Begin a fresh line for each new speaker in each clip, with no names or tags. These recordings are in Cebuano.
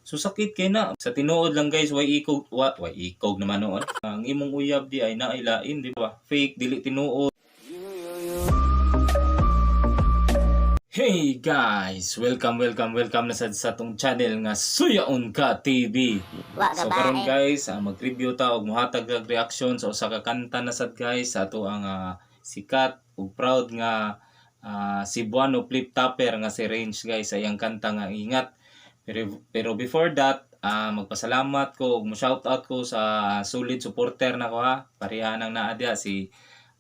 So sakit kay na. Sa tinuod lang, guys, way ikog wa, way ikog naman noon. Ang imong uyab di ay nailain, di ba? Fake, dili tinuod. Hey guys, welcome, welcome, welcome na sad sa atong channel nga Suyaon Ka TV.
Wa
So karon
gabae.
guys, mag-review ta og mohatag og reaction sa usa ka kanta na sad, guys, sa ato ang sikat ug proud nga Cebuano flip topper nga si Range, guys, sa iyang kanta nga "Ingat". Pero before that, magpasalamat ko ug mo shoutout ko sa solid supporter nako ha. Pareha nang naa diha si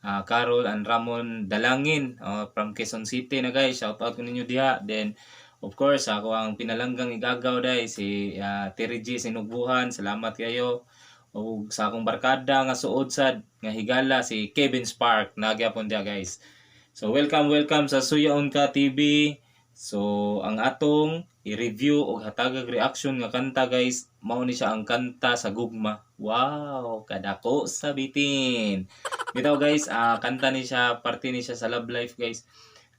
Carol and Ramon Dalangin, oh, from Quezon City na, guys. Shoutout ko ninyo diha. Then of course, ako ang pinalanggang igagaw dai si Terry G Sinugbuhan. Salamat kayo. Ug sa akong barkada nga suod sad nga higala, si Kevin Spark, nagyapon diha, guys. So welcome, welcome sa Suyaon Ka TV. So ang atong i-review og hatagag reaction nga kanta, guys, mao ni siya ang kanta sa gugma. Wow, kadako sa bitin. Bitaw guys, kanta ni siya, parte ni siya sa Love Life, guys.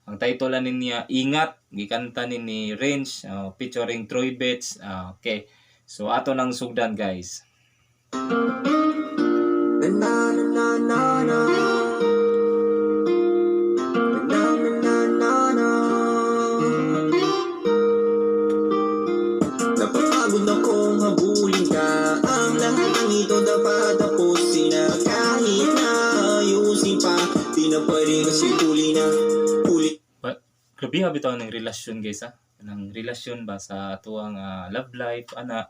Ang title ani niya "Ingat", gikanta ni Range featuring Troy Betts. Okay. So ato nang sugdan, guys.
Na na na na na. Na na na na na. Napapagod akong habulin ka. Ang lahat ng ito dapat tapusin na. Kahit na ayusin pa, di na pwede kasi huli na. Huli
Grabe ha bitaw ng relasyon, guys, ha. Ng relasyon ba sa atuang love life ana.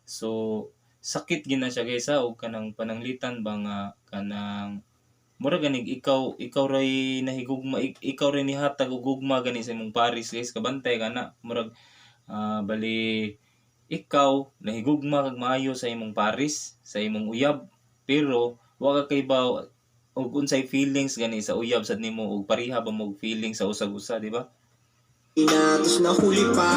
So sakit gina siya, guys, ha, og kanang pananglitan ba nga kanang mura ganig ikaw ray nahigugma, ikaw ray nihatag og gugma gani sa imong paris, guys, kabantay ka na murag bali ikaw nahigugma kag maayo sa imong paris, sa imong uyab, pero wa ka kaybaw og unsay feelings gani sa uyab sad nimo og pareha ba mo og feelings sa usag-usa, di ba?
na. Tapos nahuli pa.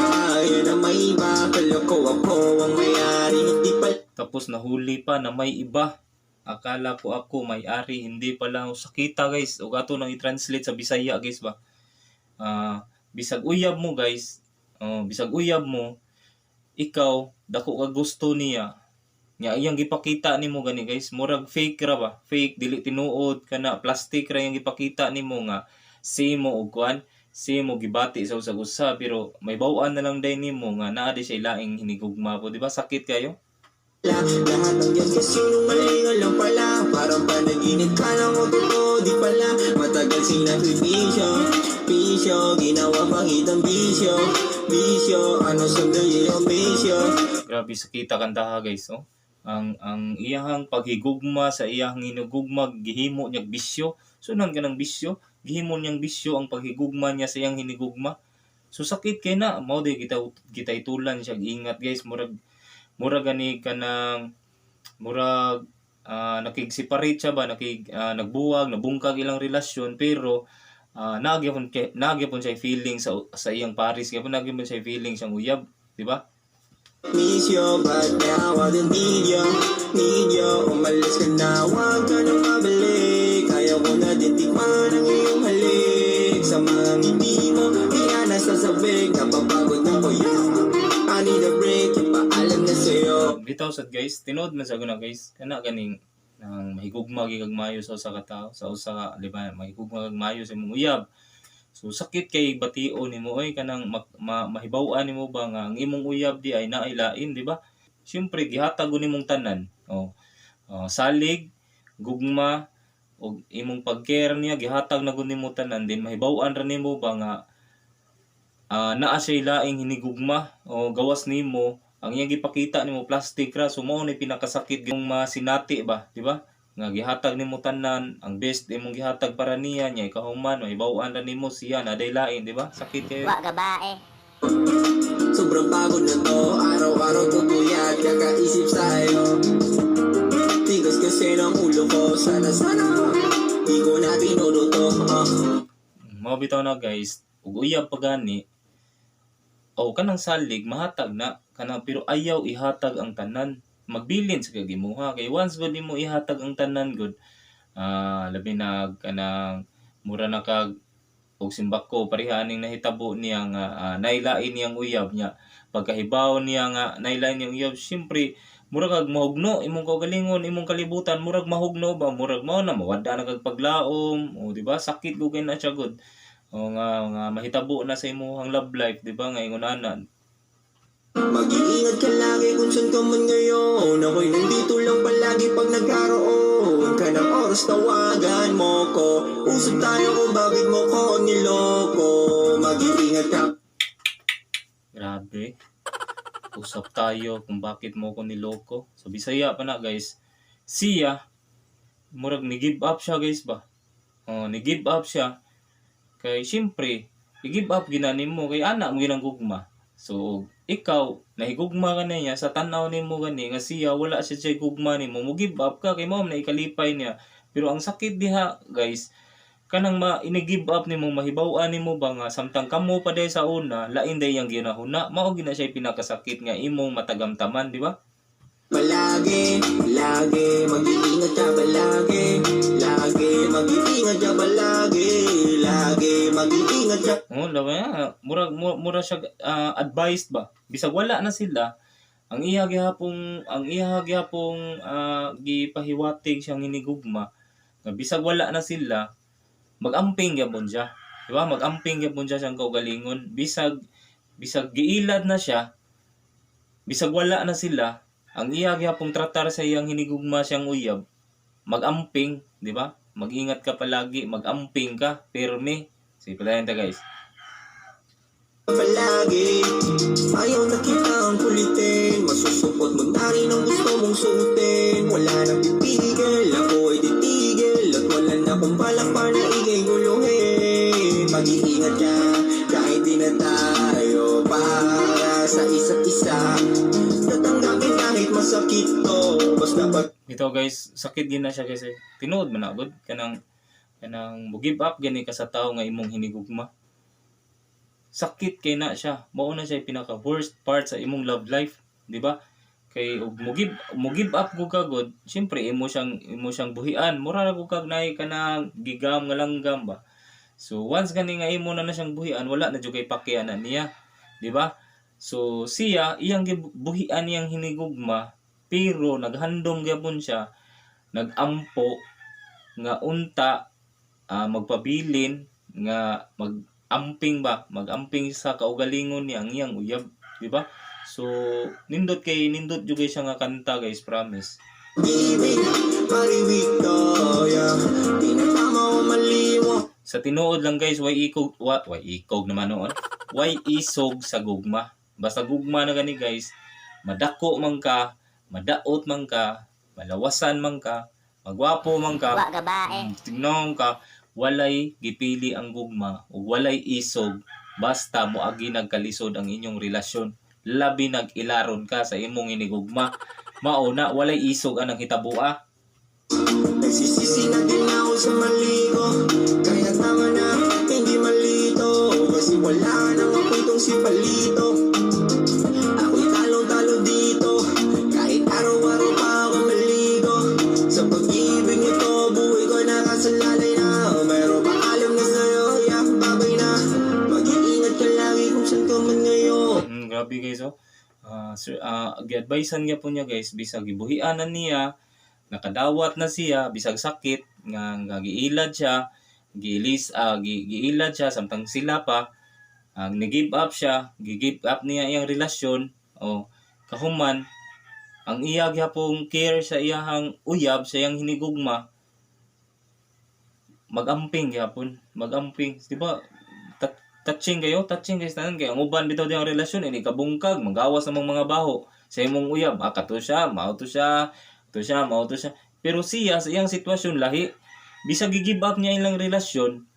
Yan ang may iba. Kala ko ako ang may-ari, hindi pala.
Tapos nahuli pa na may iba. Akala ko ako may-ari, hindi pala. Sakita, guys. Ug ato nang i-translate sa Bisaya, guys, ba. Bisag uyab mo, guys, oh, bisag uyab mo, ikaw dako ka gusto niya. Nya iyang gipakita nimo gani, guys, murag fake ra ba? Fake, dili tinuod kana, plastic ra iyang gipakita nimo nga same mo og kuan, same mo gibati sa usag usa, pero may baw-an na lang day nimo nga naa di siya laing hinigugma po, di ba? Sakit kayo.
Lahat ng yan kasi sinungalingan lang pala. Parang panaginip ka lang o totoo, di pala. Matagal sinakripisyo, pisyo. Ginawa pang itang bisyo, bisyo. Ano sandali ang bisyo.
Grabe sakita kantaha, guys, oh. Ang iyahang paghigugma sa iyahang hinugugma gihimo niyang bisyo. Sunan ka ng bisyo, gihimo niyang bisyo ang paghigugma niya sa iyang hinigugma. So sakit kay na, mao di kita kita itulan siya ingat, guys, murag gani kanang murag nakig-separate siya ba, nakig nagbuwag, nabungkag ilang relasyon, pero nagyapon siya feeling sa iyang paris, gyapon nagyapon siya feeling siyang uyab, di ba?
Miss you, but now I don't need you, need you. Umalis ka na, huwag ka nang mabalik. Ayaw ko na din tikman ang iyong halik. Sa mga ngiti mo, di na sasabik. Napapagod na ko, yeah, I need a break, ipaalam na sa'yo.
Bitaw sad guys, tinuod man sa guna, guys, kana ganing nang mahigugma gyud kag maayo sa usa ka tawo, sa usa ka, di ba, mahigugma kag maayo sa imong uyab. So sakit kay bation nimo oy, kanang mahibaw-an nimo ba nga ang imong uyab di ay naay lain, di ba? Siyempre gihatag ko nimong tanan. Oh. Oh, salig, gugma og imong pag-care niya, gihatag na gud nimo tanan din, mahibaw-an ra nimo ba nga naa siya laing hinigugma o gawas nimo. Ang iyang gipakita nimo plastic ra. So mao ni pinakasakit yung masinati ba, di ba, nga gihatag nimo tanan, ang best imong gihatag para niya, nya ikahuman mahibaw-an ra nimo siya na lain, di ba? Sakit kayo.
Wa gabae.
Sobrang pagod na to. Araw-araw tutuyat, kakaisip sa'yo. Tigas kasi ng ulo ko. Sana sana di ko na tinodo to.
Mao bitaw na, guys, ug uyab pa gani o kanang salig mahatag na kanang, pero ayaw ihatag ang tanan, magbilin sa kag imuha kay once gud nimo ihatag ang tanan gud, labi na kanang mura na kag og simbako, pareha aning nahitabo niya nga nailain niyang uyab niya. Pagkahibaw niya nga nailain yung uyab, syempre murag kag mahugno imong kaugalingon, imong kalibutan, murag mahugno ba, murag mao na mawada na kag paglaom, o di ba? Sakit gud kay na siya gud. O nga mahitabo na sa imong love life, di ba, nga ingon ana.
Mag-iingat ka lagi kung saan ka man ngayon. Ako'y nandito lang palagi pag nagkaroon ka ng oras, tawagan mo ko. Usap tayo kung bakit mo ko niloko. Mag-iingat ka.
Grabe. Usap tayo kung bakit mo ko niloko. So Bisaya pa na, guys. Siya murag ni give up siya, guys, ba. Oh, ni give up siya. Kay syempre, i-give up ginani mo kay ana mo ginang gugma. So ikaw nahigugma ka na niya, sa tan-aw nimo gani nga siya wala siya gugma nimo, mo give up ka kay mao man na ikalipay niya. Pero ang sakit diha, guys, kanang ma ini-give up nimo, mahibaw-an nimo ba nga samtang kamo pa day sa una, lain day ang ginahuna, mao gina siya pinakasakit nga imong matagamtaman, di ba?
Palagi, lagi, mag-iingat ka palagi. Lagi, mag-iingat ka palagi. Lagi, mag-iingat ka.
Oh, lawa ya. Mura mura siya advised ba. Bisag wala na sila, ang iya gihapong gipahiwatig siyang hinigugma nga bisag wala na sila, magamping gyapon siya. Di ba? Magamping gyapon siya siyang kaugalingon bisag bisag giilad na siya, bisag wala na sila, ang iya gihapong tratar sa iyang hinigugma siyang uyab, magamping, di ba? Mag-ingat ka palagi, magamping ka, pirmi. Sige, palayan ta, guys.
Palagi. Ayaw na kitang kulitin. Masusupot mo na rin ang gusto mong suotin. Wala nang pipigil, ako ay titigil. At wala na akong balak pa na ika'y guluhin. Mag-iingat ka kahit di na tayo para sa isa't isa. Tatanggapin kahit masakit to. Basta pag
Ito, guys, sakit gid na siya kasi tinuod man na gud kanang mo give up gani ka sa tawo nga imong hinigugma. Sakit kay na siya. Mao na siya pinaka worst part sa imong love life, di ba? Kay og mo give up gud ka gud, syempre imo siyang buhian. Mura ra gud kag naay kanang gigam nga langgam ba. So once gani nga imo na siyang buhian, wala na jud kay pake ana niya, di ba? So siya iyang gibuhian niyang hinigugma, pero naghandom gyapon siya, nagampo nga unta magpabilin nga magamping ba, magamping sa kaugalingon niya ang iyang uyab, di ba? So nindot kay nindot jud kay siya nga kanta, guys, promise.
Ibig, mariwik to, yeah. Di na tama o mali mo.
Sa tinuod lang, guys, way ikog wa, way ikog naman noon, way isog sa gugma. Basta gugma na gani, guys, madako man ka, madaot man ka, malawasan man ka, magwapo man ka,
Wa gabae.
Tignon ka, walay gipili ang gugma ug walay isog basta moagi nagkalisod ang inyong relasyon, labi nag-ilaron ka sa imong inigugma. Mao na, walay isog anang hitaboa.
Nagsisisi na din ako sa mali ko. Kaya tama na, hindi malito. Kasi wala nang ako'y si Palito. Ako'y talong-talo dito. Kahit araw-araw pa ako maligo. Sa pag-ibig nito, buhay ko nakasalalay na. Pero paalam na sa'yo, yeah, babay na. Mag-iingat ka lagi kung saan ka man ngayon.
Grabe, guys, oh. Sir, gi-advisean niya po niya, guys, bisag gibuhian na niya, nakadawat na siya, bisag sakit nga giilad siya, giilis giilad siya samtang sila pa, ang ni-give up siya, gi-give up niya iyang relasyon, oh, kahuman ang iya gyapong care sa iyahang uyab, sa iyang hinigugma, magamping gyapon, magamping, di ba? Touching kayo, touching guys tanan kay ang uban bitaw diyang relasyon ini kabungkag, magawas namang mga baho sa imong uyab, ah, kato siya, mao to siya, to siya, mao to siya. Pero siya sa iyang sitwasyon lahi, bisag gi-give up niya ilang relasyon,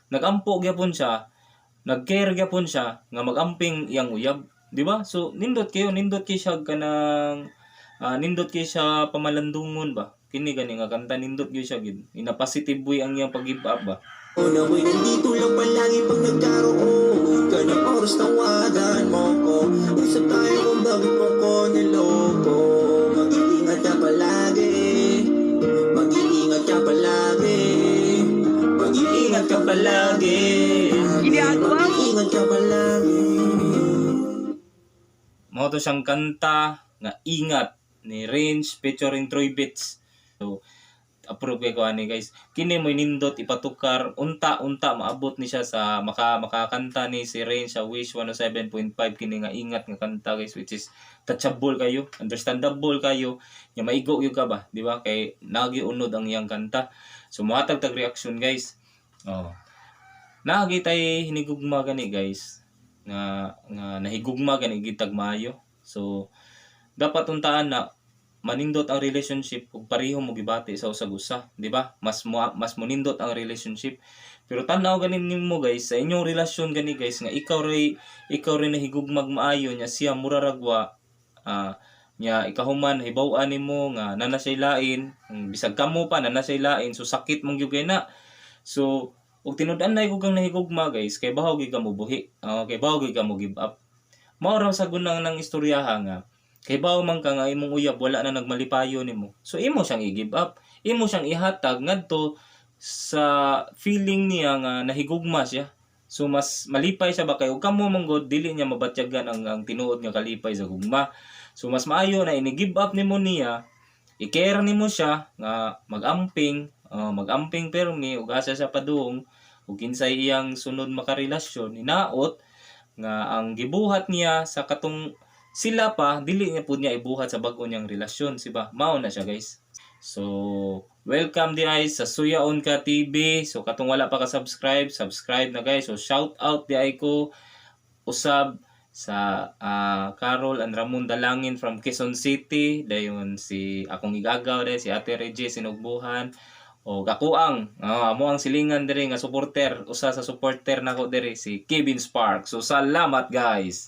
nagampo gyapon siya, nag-care gyapon siya nga magamping iyang uyab, di ba? So nindot kayo, nindot kay siya kanang nindot kay siya pamalandungon ba. Kini gani nga kanta nindot gyud siya gid. Ina positive way ang iyang pag-give up ba.
Ako'y nandito lang palagi pag nagkaroon ka ng oras, tawagan mo ko. Usap tayo kung bakit mo ko niloko. Mag-iingat ka palagi. Mag-iingat ka palagi. Mag-iingat ka palagi.
Ginagawa mo.
Mag-iingat ka palagi.
mao to siyang kanta nga "Ingat" ni Range featuring Troy Beats. So approve kay ko ani, guys. Kini mo nindot ipatukar, unta unta maabot ni siya sa makakanta ni si Range sa Wish 107.5, kini nga "Ingat" nga kanta, guys, which is touchable kayo, understandable kayo nya, maigo gyud ka ba, di ba? Kay nagi unod ang iyang kanta. So mohatag tag reaction, guys. Oh. Naagi tay hinigugma gani, guys, nga nga nahigugma gani gitag maayo. So dapat untaan na manindot ang relationship ug pareho mo gibati sa usag usa, di ba? Mas monindot ang relationship. Pero tan-aw ganin nimo, guys, sa inyong relasyon gani, guys, nga ikaw ray nahigugmag maayo nya siya mura ragwa, nya ikahuman hibaw-an nimo nga nana siya lain, bisag kamo pa nana siya lain, so sakit mong gyud kay na. So ug tinud-an na kang nahigugma, guys, kay bahaw gyud ka mo buhi. Kay bahaw gyud ka mo give up. Mao ra sa gunang ng istoryaha nga kay bawo man ka nga imong uyab wala na nagmalipayo nimo. So imo siyang i-give up. Imo siyang ihatag ngadto sa feeling niya nga nahigugma siya. So mas malipay siya ba kay ug kamo man gud dili niya mabatyagan ang tinuod nga kalipay sa gugma. So mas maayo na ini-give up nimo niya, i-care nimo siya nga mag-amping permi ug asa siya padung ug kinsay iyang sunod makarelasyon, hinaot nga ang gibuhat niya sa katong sila pa dili niya pud niya ibuhat sa bag-o niyang relasyon, si ba? Mao na siya, guys. So welcome di ay sa Suyaon Ka TV. So katong wala pa ka subscribe, subscribe na, guys. So shout out di ay ko usab sa Carol and Ramon Dalangin from Quezon City, dayon si akong igagaw dai, si Ate Reggie Sinugbuhan, o ako ang amo ang silingan diri nga supporter, usa sa supporter nako diri, si Kevin Spark. So salamat, guys.